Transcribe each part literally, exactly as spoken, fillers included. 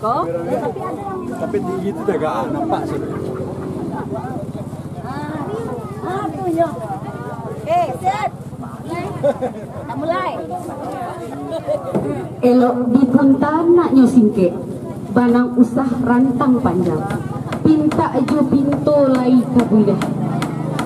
Ko? Tapi tinggi tu dah gak nampak sudah. Ah, ah, tu yo. Oke, siap. Kita mulai. Elok dipunta naknyo singkek, banang usah rantang panjang. Pintak jo pinto lai ka buliah.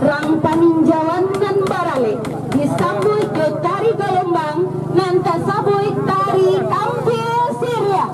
Rang paninjauan nan baralek, disambuik jo tari galombang, nan tasabuik tari kampil siriah.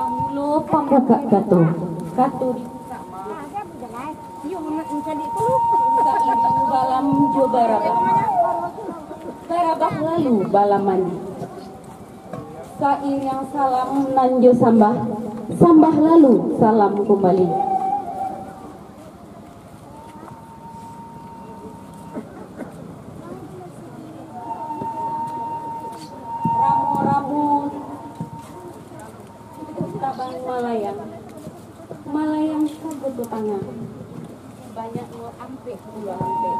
Pamulo pambukak kato. Kato di Sairiang balam jo barabah. Barabah lalu balam mandi. Sairiang salam nan jo sambah. Tambah lalu salam kumbali. Ramo-ramo tabang malayang, malayang sabutu tangah, banyak lo ampek pulo ampek.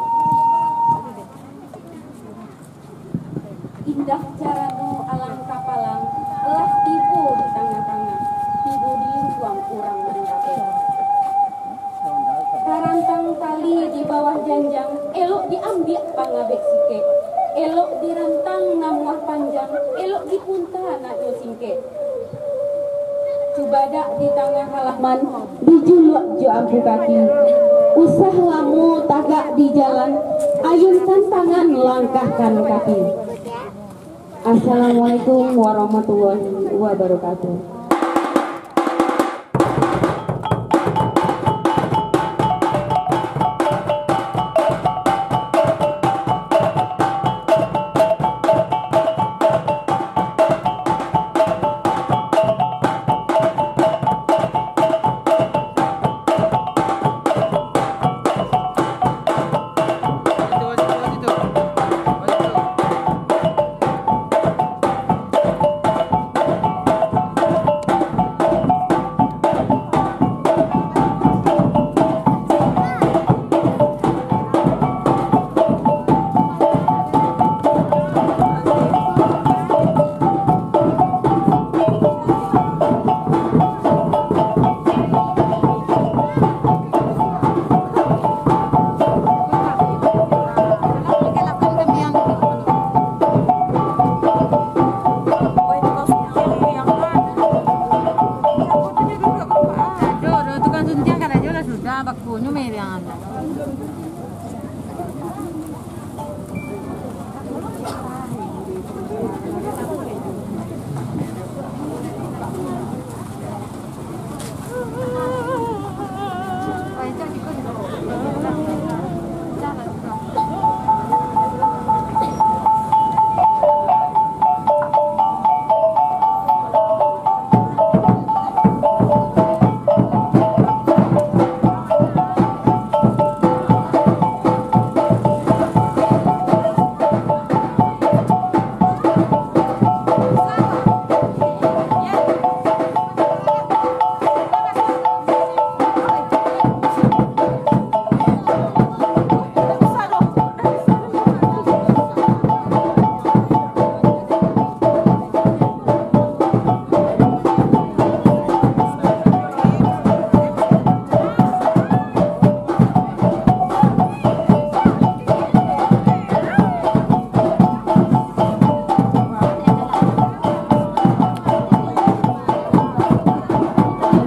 Indak carano alang kapalang, lah tibo di tangah-tangah, tibo di lingkuang urang nan kabek. Tarantang tali di bawah janjang, elok diambiak pangabek sikek, elok dirantang namuah panjang, elok dipunta naknyo singkek. Cubadak di tangah halaman, dijuluak jo ampu kaki. Usah lamo tagak di jalan, ayunkan tangan, langkahkan kaki. Assalamualaikum warahmatullahi wabarakatuh. Aduh, aduh, tukang suntiang kan aja lah sudah, bakunyo meriang aja.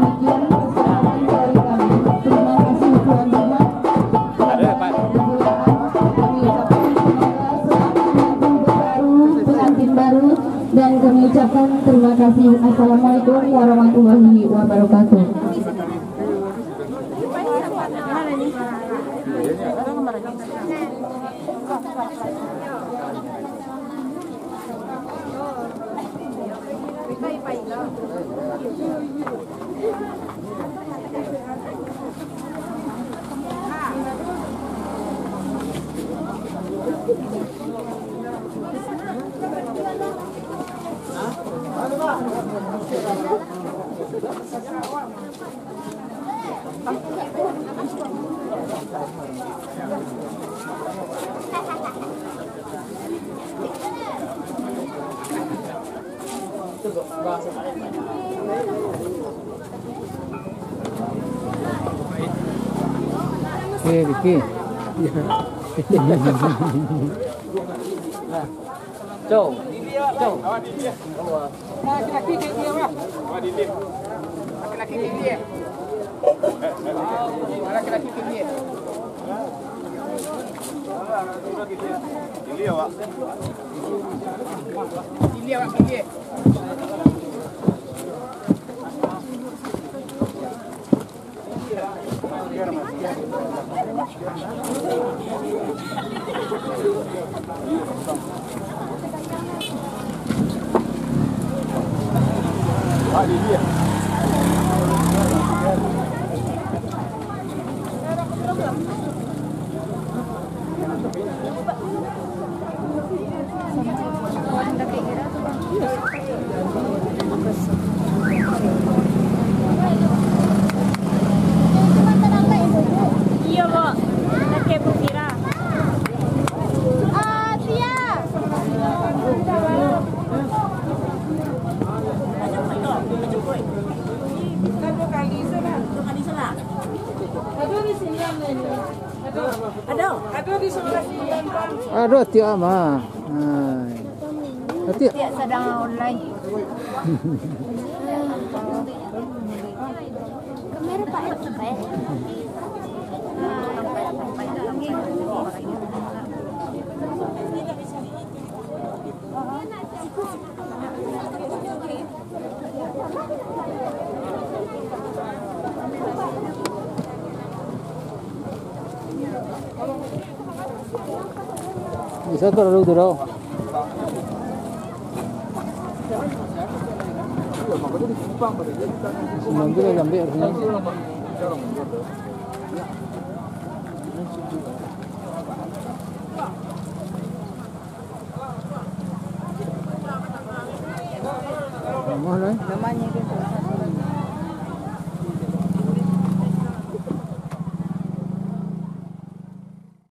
Demikian persiapan dari kami. Terima kasih tuan rumah. Kami ucapkan semoga selamat menyambut baru, pengantin baru, dan kami ucapkan terima kasih. Assalamualaikum warahmatullahi wabarakatuh. Eh, Ricky. Cong. Cong. Laki-laki ke dia, Bang. Laki-laki ke dia. Laki-laki ke dia. Ini awak. Ini awak ke dia. Ado. Ado di sebelah sini. Ado tiap mah. Hai. Tiap. Tiap sadang online. Kamera Pak Ed. Bisa tu lalu tu dah. Sembilan tu dah ambil harusnya. Rumah lah, eh. Namanya dia.